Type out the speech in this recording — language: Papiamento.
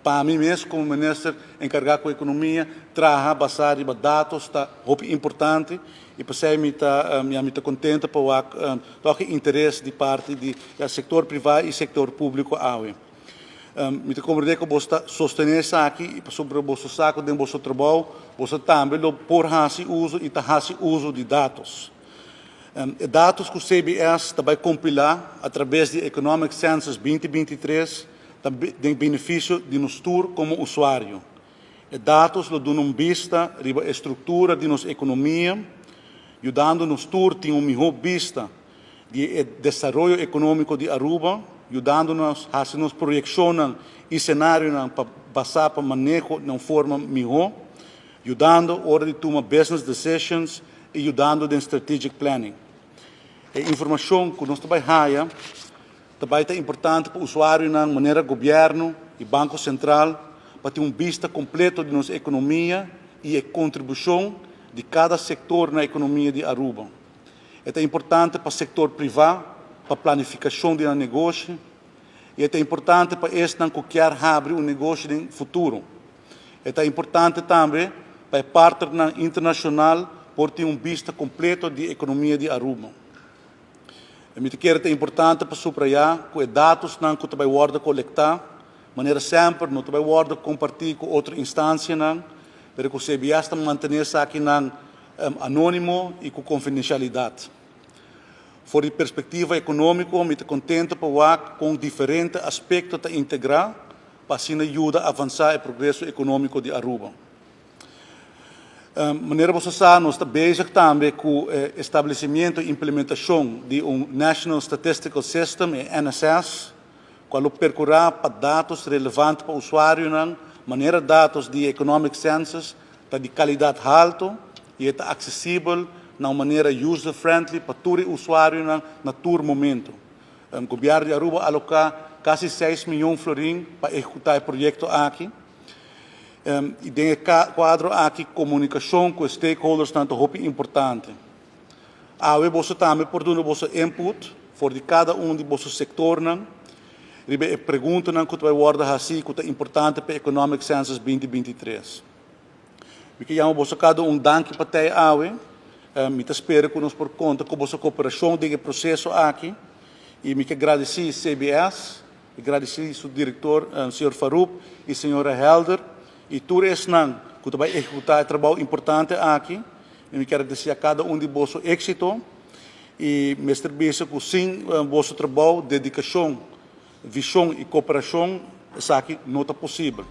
Pa mi mes komo minister enkargá ku ekonomia, traha basá riba datos ta hopi importante i p'esei mi ta ya mi ta kontento pa wak tòg e interes di parti di ya sektor privá i sektor públiko awe. Mi ta komprendé ku boso ta sostené esaki i pasobra boso sa ku den boso trabou boso tambe lo por hasi uso i ta hasi uso di datos. E datos ku CBS ta bai kompilá atrabes di Economic Census 2023 ta den benefisio di nos tur komo usuario. E datos lo duna un bista riba e struktura di nos ekonomia, yudando nos tur tin un mihó bista di e desaroyo ekonómiko di Aruba, yudando nos hasi nos proyekshonnan i senarionan pa basá pa maneho na un forma mihó, yudando ora di tuma business decisions i yudando den strategic planning. E informashon ku nos ta bai haya ta bai ta importante pa usuarionan manera gobièrnu i Banko Sentral pa tin un bista kompleto di nos ekonomia i e kontribushon di kada sektor na ekonomia di Aruba. E ta importante pa sektor privá pa planifikashon di nan negoshi i e ta importante pa esnan ku kier habri un negoshi den futuro. E ta importante tambe pa e partnernan internashonal por tin un bista kompleto di ekonomia di Aruba. E mi ta kere ta importante pa subrayá ku e datosnan ku ta bai wòrdu kolektá, manera semper no ta bai wòrdu kompartí ku otro instansianan, pero ku CBS ta mantené esakinan anónimo i ku konfidensialidat. For di perspektiva ekonómiko mi ta kontento pa wak kon diferente aspekto ta integrá pa asina yuda avansá e progreso ekonómiko di Aruba. Manera boso sa nos ta bezig tambe ku e establesimiento i implementashon di un National Statistical System, e NSS, kual lo perkurá pa datos relevante pa usuarionan, manera datos di Economic Census, ta di kalidat haltu i e ta aksesibel na un manera user friendly pa tur e usuarionan na tur momento. Gobièrnu di Aruba a aloká kasi seis miyon florin pa ehekutá e proyekto aki. I den e kuadro aki komunikashon ku e stakeholdersnan ta hopi importante. Awe boso tambe por duna boso input for di kada un di boso sektornan riba e preguntanan ku ta bai wòrdu hasí ku ta importante pa Economic Census 2023. Mi ke yama boso kada un danki pa tei awe. Mi ta spera ku nos por konta ku boso koperashon den e proseso aki i mi ke gradisí CBS, Mi gradisí su direktor, señor Farouk i señora Helder i tur esnan ku ta bai ehekutá e trabou importante aki. I mi kier a deseá kada un di boso éksito i mester bisa ku sin boso trabou, dedikashon, vishon i koperashon esaki no ta posibel.